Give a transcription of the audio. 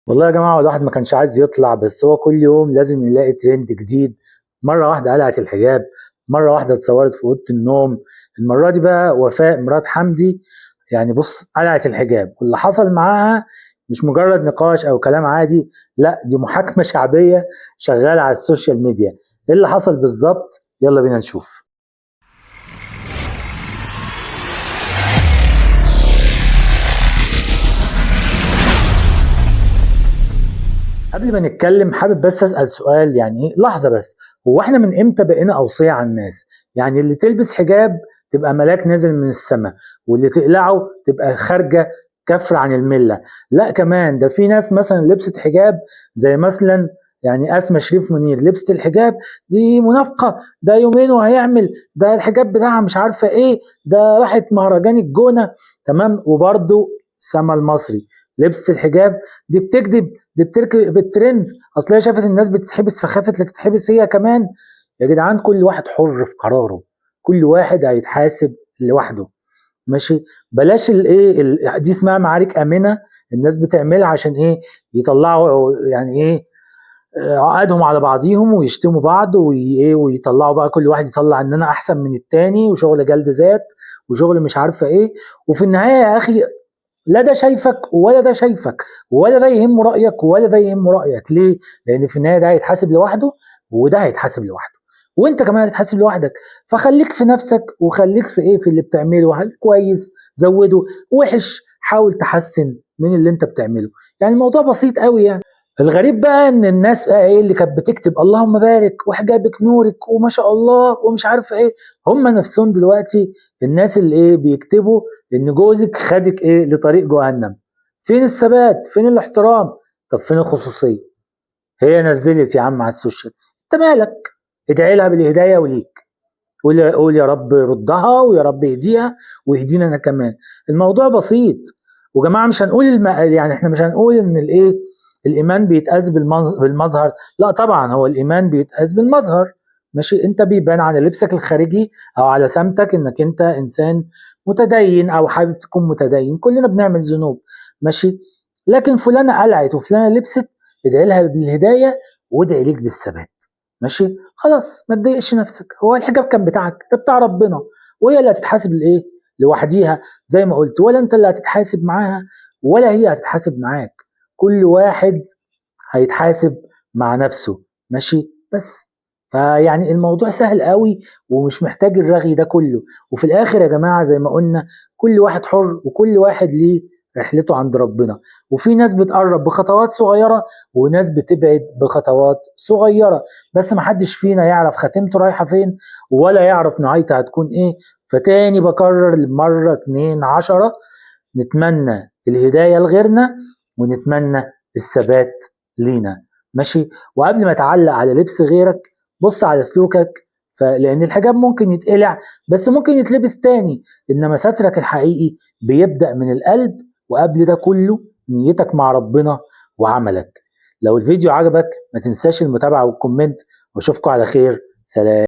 والله يا جماعة الواحد ما كانش عايز يطلع، بس هو كل يوم لازم يلاقي ترند جديد. مرة واحدة قلعت الحجاب، مرة واحدة اتصورت في أوضة النوم. المرة دي بقى وفاء مرات حمدي يعني بص قلعت الحجاب، واللي حصل معاها مش مجرد نقاش أو كلام عادي، لا دي محاكمة شعبية شغالة على ال social media. إيه اللي حصل بالظبط؟ يلا بينا نشوف. قبل ما نتكلم حابب بس أسأل سؤال، يعني إيه لحظة بس، هو احنا من امتى بقينا أوصية على الناس؟ يعني اللي تلبس حجاب تبقى ملاك نازل من السماء، واللي تقلعه تبقى خارجة كفر عن الملة. لا كمان ده في ناس مثلا لبست حجاب زي مثلا يعني أسماء شريف منير لبست الحجاب دي منافقة، ده يومين وهيعمل ده الحجاب بتاعها مش عارفة ايه، ده راحت مهرجان الجونة، تمام. وبرده سما المصري لبست الحجاب دي بتكذب، دي بتركب بالترند، اصل هي شافت الناس بتتحبس فخافت لا تتحبس هي كمان. يا جدعان كل واحد حر في قراره، كل واحد هيتحاسب لوحده، ماشي. بلاش الايه دي اسمها معارك امنه الناس بتعملها عشان ايه؟ يطلعوا يعني ايه عقدهم على بعضيهم ويشتموا بعض ويطلعوا بقى كل واحد يطلع ان انا احسن من التاني، وشغل جلد ذات وشغل مش عارفه ايه. وفي النهاية يا اخي لا ده شايفك ولا ده شايفك، ولا ده يهمه رأيك ولا ده يهمه رأيك. ليه؟ لأن في النهاية ده هيتحاسب لوحده وده هيتحاسب لوحده، وانت كمان هتتحاسب لوحدك. فخليك في نفسك وخليك في ايه، في اللي بتعمله. هل كويس زوده، وحش حاول تحسن من اللي انت بتعمله. يعني الموضوع بسيط قوي. يعني الغريب بقى ان الناس بقى ايه اللي كانت بتكتب اللهم بارك وحجابك نورك وما شاء الله ومش عارف ايه، هم نفسهم دلوقتي الناس اللي ايه بيكتبوا ان جوزك خدك ايه لطريق جهنم. فين الثبات؟ فين الاحترام؟ طب فين الخصوصية؟ هي نزلت يا عم على ال social، انت مالك؟ ادعي لها بالهداية وليك، قول يا رب ردها ويا رب اهديها ويهدينا انا كمان. الموضوع بسيط وجماعة، مش هنقول يعني احنا مش هنقول ان الايه الايمان بيتقاس بالمظهر، لا طبعا هو الايمان بيتقاس بالمظهر، ماشي. انت بيبان على لبسك الخارجي او على سمتك انك انت انسان متدين او حابب تكون متدين، كلنا بنعمل ذنوب، ماشي. لكن فلانة قلعت وفلانة لبست، ادعي لها بالهداية وادعي ليك بالثبات، ماشي. خلاص ما تضايقش نفسك، هو الحجاب كان بتاعك، ده بتاع ربنا، وهي اللي هتتحاسب الايه لوحديها زي ما قلت، ولا انت اللي هتتحاسب معاها ولا هي هتتحاسب معاك، كل واحد هيتحاسب مع نفسه، ماشي. بس فيعني الموضوع سهل قوي ومش محتاج الرغي ده كله. وفي الاخر يا جماعة زي ما قلنا كل واحد حر وكل واحد ليه رحلته عند ربنا، وفي ناس بتقرب بخطوات صغيرة وناس بتبعد بخطوات صغيرة، بس محدش فينا يعرف خاتمته رايحة فين ولا يعرف نهايتها هتكون ايه. فتاني بكرر لمرة 2 10، نتمنى الهداية لغيرنا ونتمنى الثبات لينا، ماشي. وقبل ما تعلق على لبس غيرك بص على سلوكك، لأن الحجاب ممكن يتقلع بس ممكن يتلبس تاني، إنما سترك الحقيقي بيبدأ من القلب، وقبل ده كله نيتك مع ربنا وعملك. لو الفيديو عجبك ما تنساش المتابعة وال comment، واشوفكم على خير. سلام.